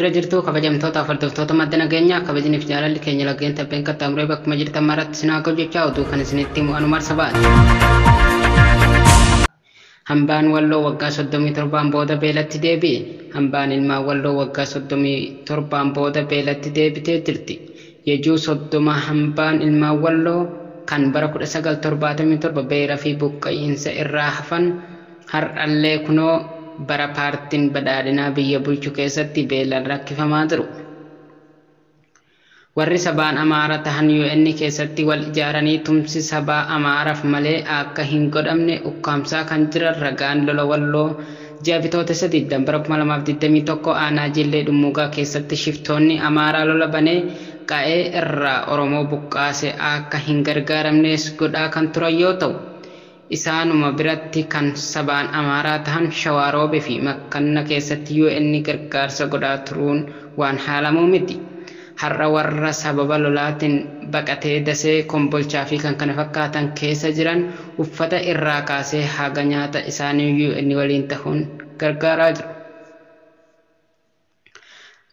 Jirra jirtuu kabajamtoota hordoftoota madda nageenyaa kabajniif jaalalli keenya laggeen tabbeen qaxxaamuree bakkuma jirtan maratti isin haa ga'u jechaa oduu kan isinitti himu Anumar Sabaati. Hambaan Walloo waggaa 37n booda beelatti deebi'e. Hambaan ilmaan Walloo waggaa 37n booda beelatti deebitee jirti. Yejuu 30 hambaan ilmaan Walloo kan bara 1977 beela fi buqqa'iinsa irraa hafan har'allee kunoo bara paartiin badhaadhinaa biyya bulchu keessatti beelaan rakkifamaa jiru. Warri sabaan Amaara tahan UN keessatti wal ijaaranii tumsi sabaa Amaaraaf malee akka hin godhamne ukkaamsaa kan jiran ragaan lola Walloo ji'a Bitootessa 20 bara 2021 aanaa Jillee Dhummuugaa keessatti shiftoonni Amaaraa lola banee qa'ee irraa Oromoo buqqaase akka hin gargaaramnes godhaa kan turan yoo ta'u, isaanuma biratti kan sabaan Amaaraa tahan Shawaa Roobee fi Makkanna keessatti UN gargaarsa godhaa turuun waan haalamuu miti. Har'a warra sababa lolaatiin baqatee Dasee, Kombolchaa fi kan kana fakkaatan keessa jiran uffata irraa kaasee haga nyaata isaanii UN waliin tahuun gargaaraa jiru.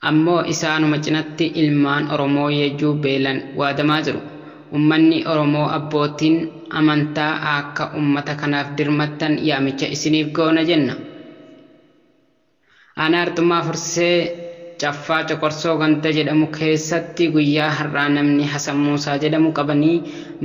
Ammoo isaanuma cinatti ilmaan Oromoo Yejuu beelan waadamaa jiru. Ummanni Oromoo abbootiin amantaa akka ummata kanaaf dirmattan yaamicha isiniif goona jenna. Aanaa Arxummaa Fursee Caffaa Coqorsoo ganda jedhamu keessatti guyyaa har'aa namni Hasan Muusaa jedhamu qabanii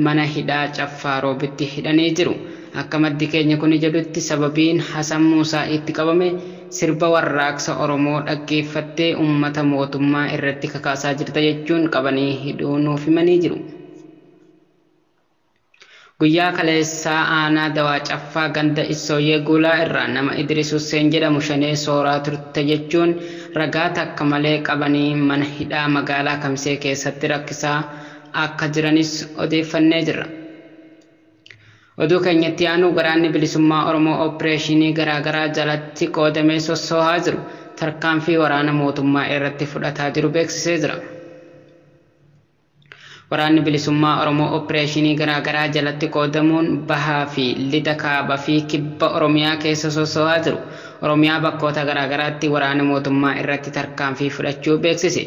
mana hidhaa Caffaa Roobitti hidhanii jiru. Akka maddi keenya kuni jedhutti sababiin Hasan Muusaa itti qabame sirba warraaqsa Oromoo dhaggeeffattee uummata mootummaa irratti kakaasaa jirta jechuun qabanii hidhuu nuuf himanii jiru. Guyyaa kaleessaa aanaa Dawaa Caffaa ganda Issooyyee Guulaa irraa nama Idris Hussein jedhamu shanee sooraa turte jechuun ragaa takka malee qabanii mana hidhaa magaalaa Kamisee keessatti rakkisaa akka jiranis odeeffannee jirra. Oduu keenyatti aanu waraanni bilisummaa Oromoo opereeshinii garaagaraa jalatti qoodamee sossoohaa jiru tarkaanfii waraana mootummaa irratti fudhataa jiru beeksisee jira. Waraanni bilisummaa Oromoo opereeshinii garaagaraa jalatti qoodamuun bahaa fi lixa kaaba fi kibba Oromiyaa keessa sossoohaa jiru. Oromiyaa bakkoota garaagaraatti waraana mootummaa irratti tarkaanfii fudhachuu beeksise.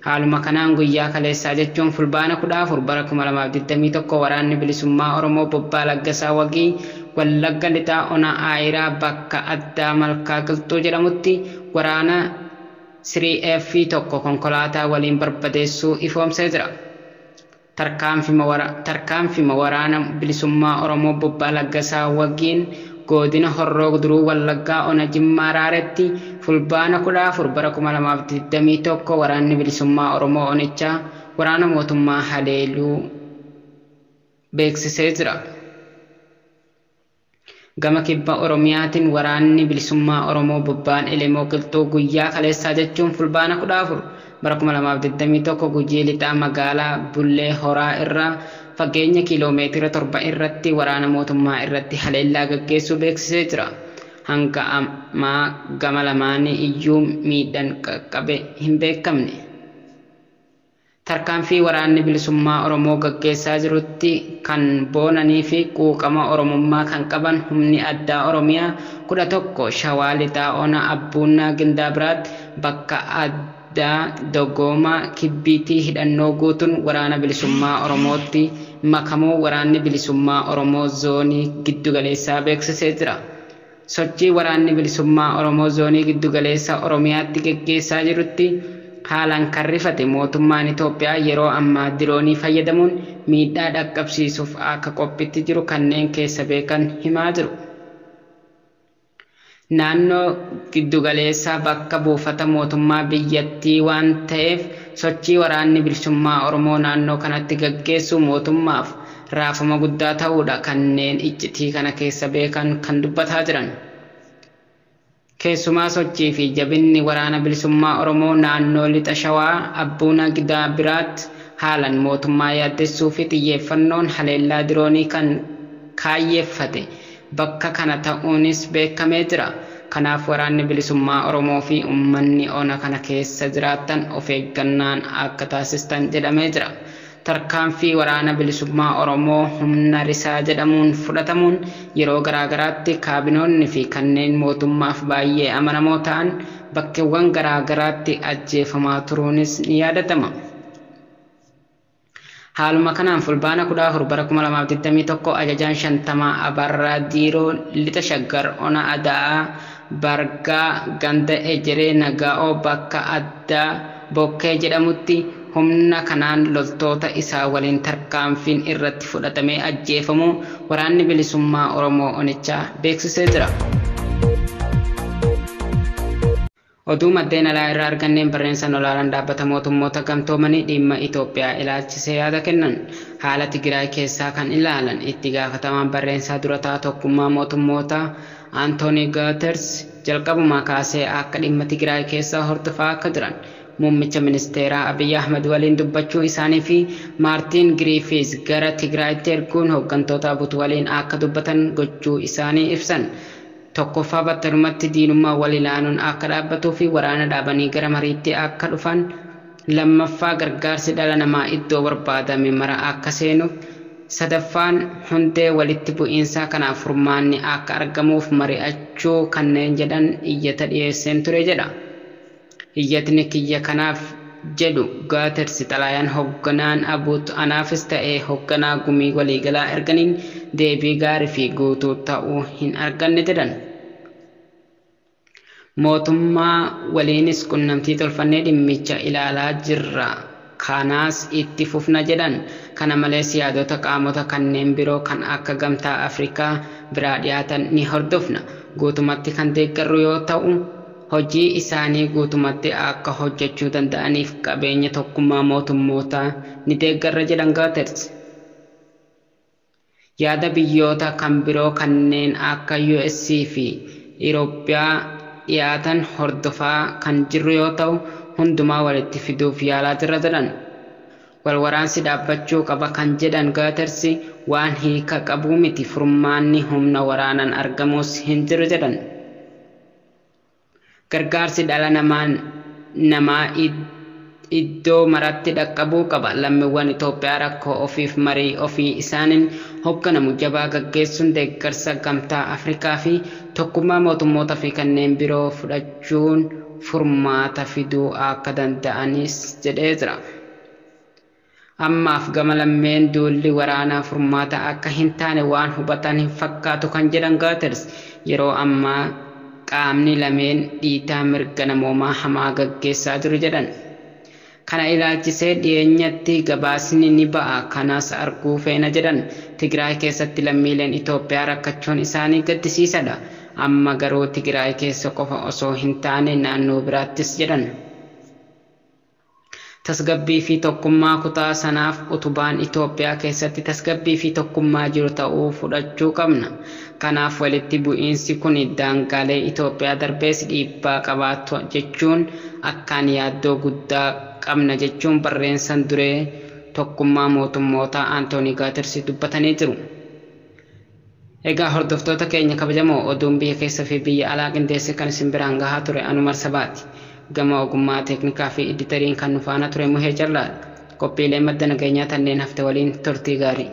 Haaluma kanaan guyyaa kaleessaa jechuun fulbaana 14 bara 2021 waraanni bilisummaa Oromoo Bobbaa Laggasaa Wagii Wallagga Lixaa Ona Aayiraa bakka addaa Malkaa Qilxuu jedhamutti waraana 3F tokko konkolaataa waliin barbadeessuu ifoomsee jira. Tarkaanfima waraana bilisummaa Oromoo Bobbaa Laggasaa Wagiin godina Horroo Guduruu Wallaggaa Ona Jimmaa Raaretti fulbaana 14 bara 2021 waraanni bilisummaa Oromoo Onichaa waraana mootummaa haleeluu beeksisee jira. Gama kibba Oromiyaatiin waraanni bilisummaa Oromoo Bobbaan Elemoo Qilxuu guyyaa kaleessaa jechuun fulbaana 14 bara 2021 Gujii Lixaa magaalaa Bullee Horaa irraa fageenya kiiloomeetira 7 irratti waraana mootummaa irratti haleellaa gaggeessuu beeksisee jira. Hanga ammaa gama lamaanii iyyuu miidhaan qaqqabe hin beekamne. Tarkaanfii waraanni bilisummaa Oromoo gaggeessaa jirutti kan boonanii fi quuqama Oromummaa kan qaban humni addaa Oromiyaa 11 Shawaa Lixaa Ona Abbuunnaa Gindaabiraatti bakka addaa Dogoomaa Kibbiitii hidhannoo guutuun waraana bilisummaa Oromootti makamuu waraanni bilisummaa Oromoo zoonii giddugaleessaa beeksisee jira. Sochii waraanni bilisummaa Oromoo zoonii giddugaleessa Oromiyaatti gaggeessaa jirutti haalaan kan rifate mootummaan Itoophiyaa yeroo ammaa diroonii fayyadamuun miidhaa dhaqqabsiisuuf akka qophiitti jiru kanneen keessa beekan himaa jiru. Naannoo giddugaleessaa bakka buufata mootummaa biyyattii waan ta'eef sochii waraanni bilisummaa Oromoo naannoo kanatti gaggeessu mootummaaf raafama guddaa ta'uudha kanneen iccitii kana keessa beekan kan dubbataa jiran. Keessumaa sochii fi jabinni waraana bilisummaa Oromoo naannoo lixa Shawaa Abbuuna Gidaabiraatti haalaan mootummaa yaaddessuu fi xiyyeeffannoon haleellaa diroonii kan kaayyeeffate bakka kana ta'uunis beekamee jira. Kanaaf waraanni bilisummaa Oromoo fi uummanni ona kana keessa jiraatan of eeggannaan akka taasistan jedhamee jira. Tarkaanfii waraana bilisummaa Oromoo humna risaa jedhamuun fudhatamuun yeroo garaagaraatti kaabinoonni fi kanneen mootummaaf baay'ee amanamoo ta'an bakkeewwan garaagaraatti ajjeefamaa turuunis ni yaadatama. Haaluma kanaan Fulbaana 14 bara 2021 ajajaan 50 Abarraa Diiroo Lixa Shaggar Ona Ada'aa Bargaa ganda Ejeree Nagaa'oo bakka addaa Bokkee jedhamutti humna kanaan loltoota isaa waliin tarkaanfiin irratti fudhatamee ajjeefamuu waraanni bilisummaa Oromoo Onichaa beeksisee jira. Oduu maddeen alaa irraa arganneen barreessaan olaanaan dhaabbata mootummoota gamtoomanii dhimma Itoophiyaa ilaalchisee yaada kennan. Haala Tigraay keessaa kan ilaalan itti gaafatamaan barreessaa durataa tokkummaa mootummoota Antoonii Guterres jalqabumaa kaasee akka dhimma Tigraay keessaa hordofaa akka jiran muummicha ministeeraa Abiy Ahmed waliin dubbachuu isaanii fi Maartiin Giriifiis gara Tigraayitti erguun hooggantoota ABUT waliin akka dubbatan gochuu isaanii ibsan. Tokkoffaa battalumatti diinummaa wal ilaaluun akka dhaabbatuu fi waraana dhaabanii gara mariitti akka dhufan, lammaffaa gargaarsi dhala namaa iddoo barbaadame mara akka seenuuf, sadaffaan hundee walitti bu'iinsaa kanaaf furmaanni akka argamuuf mari'achuu kanneen jedhan iyyata dhiyeesseen ture jedha. Iyyatni kiyya kanaaf jedhu Guterres xalayaan hoogganaan ABUT anaafis ta'ee hoogganaa gumii waliigalaa erganiin deebii gaarii fi guutuu ta'uu hin arganne jedhan. Mootummaa waliinis qunnamtii tolfannee dhimmicha ilaalaa jirra. Kanaas itti fufna jedhan. Kana malees yaadota qaamota kanneen biroo kan akka Gamtaa Afrikaa biraa dhiyaatan ni hordofna. Guutumatti kan deeggarru yoo ta'u, hojii isaanii guutumatti akka hojjechuu danda'aniif qabeenya tokkummaa mootummootaa ni deeggarra jedhan Guterres. Yaada biyyoota kan biroo kanneen akka US fi Itoophiyaa dhiyaatan hordofaa kan jirru yoo ta'u, hundumaa walitti fiduuf yaalaa jirra jedhan. Walwaraansi dhaabbachuu qaba kan jedhan Guterres waan hiika qabu miti, furmaanni humna waraanaan argamus hin jiru jedhan. Gargaarsi dhala namaa iddoo maratti dhaqqabuu qaba. Lammiiwwan Itoophiyaa rakkoo ofiif marii ofii isaaniin hoogganamu jabaa gaggeessuun deeggarsa Gamtaa Afrikaa fi tokkummaa mootummootaa fi kanneen biroo fudhachuun furmaata fiduu akka danda'anis jedhee jira. Ammaaf gama lammeen duulli waraanaa furmaata akka hin taane waan hubatan hin fakkaatu kan jedhan Guterres yeroo ammaa qaamni lameen dhiitaa mirga namoomaa hamaa gaggeessaa jiru jedhan. Kana ilaalchisee dhiyeenyatti gabaasni ni ba'a, kanas arguu feena jedhan. Tigraay keessatti lammiileen Itoophiyaa rakkachuun isaanii gaddisiisadha. Amma garuu Tigraay keessa qofa osoo hin taane naannoo biraattis jedhan. Tasgabbii fi tokkummaa kutaa sanaaf utubaan Itoophiyaa keessatti tasgabbii fi tokkummaa jiru ta'uu fudhachuu qabna. Kanaaf walitti bu'iinsi kun daangaalee Itoophiyaa darbees dhiibbaa qabaatu jechuun akkaan yaaddoo guddaa qabna jechuun barreessaan duree tokkummaa mootummootaa Antoonii Guterres dubbatanii jiru. Egaa hordoftoota keenya kabajamoo, oduun biyya keessa fi biyya alaa qindeesse kan isin biraan gahaa ture Anumar Sabaati. Gama ogummaa teeknikaa fi editariin kan nu faana ture Muhee Callaadha. Qophiilee madda nageenyaa kanneen hafte waliin turtii gaarii.